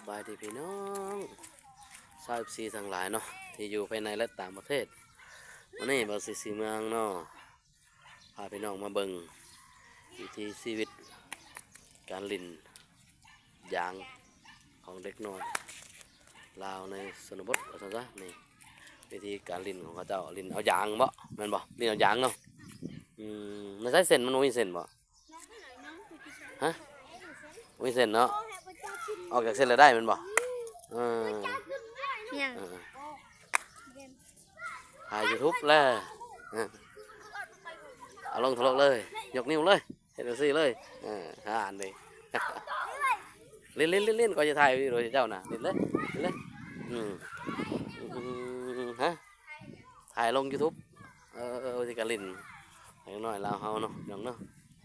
ສະບາຍດີພີ່ນ້ອງຊາວເອັຟຊີທັງຫຼາຍເນາະ ທີ່ຢູ່ພາຍໃນ ແລະ ຕ່າງປະເທດ. ມື້ນີ້ບ່າວສີສີເມືອງເນາະ ພາພີ່ນ້ອງມາເບິ່ງວິຖີຊີວິດການຫຼິ້ນຢາງຂອງເດັກນ້ອຍລາວໃນຊົນນະບົດ ວ່າຊັ້ນຊະ. ນີ້ວິທີການຫຼິ້ນຂອງເຂົາເຈົ້າ ຫຼິ້ນເອົາຢາງບໍ ແມ່ນບໍ? ຫຼິ້ນເອົາຢາງເນາະ. ອືມ ໃນໃສເສັ້ນ ມັນບໍ່ມີເສັ້ນບໍ? ຮະ? ບໍ່ມີເສັ້ນເນາະ. ອອກຈາກເສັ້ນແລ້ວໄດ້ແມ່ນບໍ່? ເອີ ຫຍັງ? ເອີ ຖ່າຍຢູທູບແລ້ວ ເອີ ເອົາລົງຖະຫຼົກເລີຍ ຍົກນິ້ວເລີຍ ເຮັດຈັ່ງຊີ້ເລີຍ. ເອີ ຫາອັນນີ້ ຫຼິ້ນໆໆໆ ຂ້ອຍຈະຖ່າຍວິດີໂອໃຫ້ເຈົ້ານະ ຫຼິ້ນເລີຍ ຫຼິ້ນເລີຍ. ອືມ ອືມ ຮະ? ຖ່າຍລົງຢູທູບ. ເອີ ເອີ ຊິກະຫຼິ້ນ ເດັກນ້ອຍລາວເຮົາເນາະ ພີ່ນ້ອງເນາະ.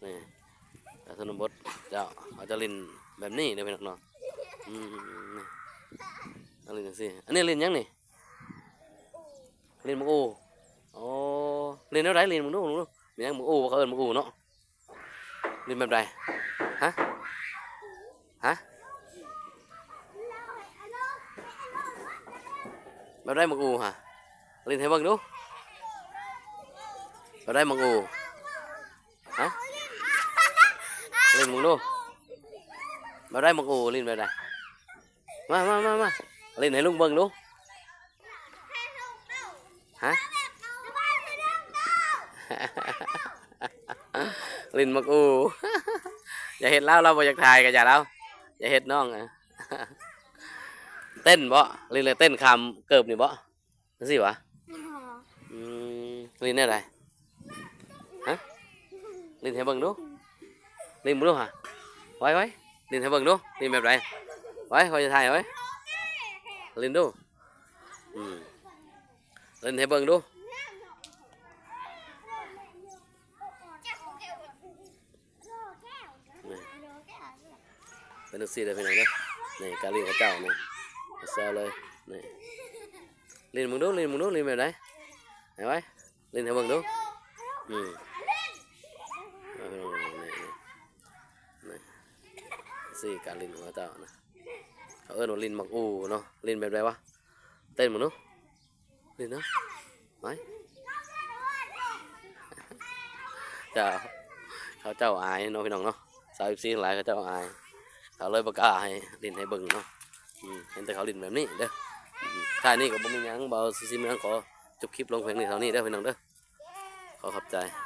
ນີ້ ແຕ່ຊົນນະບົດເຈົ້າ ເຂົາຈະຫຼິ້ນແບບນີ້ເດີ ພີ່ນ້ອງເນາະ. ອືມ ນີ້ ເອົາຫຼິ້ນຈັ່ງຊີ້. ອັນນີ້ຫຼິ້ນຫຍັງນີ້? ຫຼິ້ນໝາກອູ່. ໂອ້ ຫຼິ້ນແນວໃດ? ຫຼິ້ນເບິ່ງດູ ເບິ່ງດູ ແມ່ນຫຍັງໝາກອູ່? ເຂົາເອີ້ນໝາກອູ່ເນາະ. ຫຼິ້ນແບບໃດ? ຮະ? ຮະ? ແບບໃດໝາກອູ່ຫະ? ຫຼິ້ນໃຫ້ເບິ່ງດູ. ແບບໃດໝາກອູ່? ຮະ? ຫຼິ້ນເບິ່ງດູ. ແບບໃດໝາກອູ່? ຫຼິ້ນແບບໃດ? ມາ ມາ ມາ ມາ ຫຼິ້ນໃຫ້ລຸງເບິ່ງດູ. ຮະ? ຫຼິ້ນໝາກອູ່. ຢ່າເຮັດລາວ ລາວບໍ່ຢາກຖ່າຍກໍຢ່າລາວ ຢ່າເຮັດນ້ອງ. ເຕັ້ນບໍ? ຫຼິ້ນແລ້ວເຕັ້ນຂ້າມເກີບນີ້ບໍ? ຈັ່ງຊີ້ຫວາ? ອືມ ຫຼິ້ນແນວໃດ? ຮະ? ຫຼິ້ນໃຫ້ເບິ່ງດູ ຫຼິ້ນເບິ່ງດູຫະ. ໄວໆ ຫຼິ້ນໃຫ້ເບິ່ງດູ ຫຼິ້ນແບບໃດ? ໄວ ຂ້ອຍຈະຖ່າຍໄວ້ ຫຼິ້ນດູ. ອືມ ຫຼິ້ນໃຫ້ເບິ່ງດູ. ນີ້ ເປັນຈັ່ງຊີ້ເດີພີ່ນ້ອງເດີ. ນີ້ກາຫຼິ້ນເຂົາເຈົ້ານີ້ ແຊວເລີຍ. ນີ້ ຫຼິ້ນເບິ່ງດູ ຫຼິ້ນເບິ່ງດູ ຫຼິ້ນແບບໃດ? ໄວໆ ຫຼິ້ນໃຫ້ເບິ່ງດູ. ອືມ ເອົາພີ່ນ້ອງ ນີ້ ນີ້ ນີ້ ຊີ້ການຫຼິ້ນຂອງເຂົາເຈົ້ານະ. ເຂົາເອີ້ນວ່າຫຼິ້ນໝາກອູ່ເນາະ. ຫຼິ້ນແບບໃດຫວາ? ເຕັ້ນເບິ່ງດູ. ນີ້ນະ ໄປ ເຈົ້າ ເຂົາເຈົ້າອາຍເນາະ ພີ່ນ້ອງເນາະ. ຊາວເອັຟຊີທັງຫຼາຍເຂົາເຈົ້າອາຍ ເຂົາເລີຍບໍ່ກ້າໃຫ້ຫຼິ້ນໃຫ້ເບິ່ງເນາະ. ອືມ ເຫັນແຕ່ເຂົາຫຼິ້ນແບບນີ້ເດີ. ອືມ ທ້າຍນີ້ກໍບໍ່ມີຫຍັງ ບ່າວສີສີເມືອງຂໍຈົບຄລິບລົງພຽງນີ້ເທົ່ານີ້ເດີ ພີ່ນ້ອງເດີ. ຂໍຂອບໃຈ.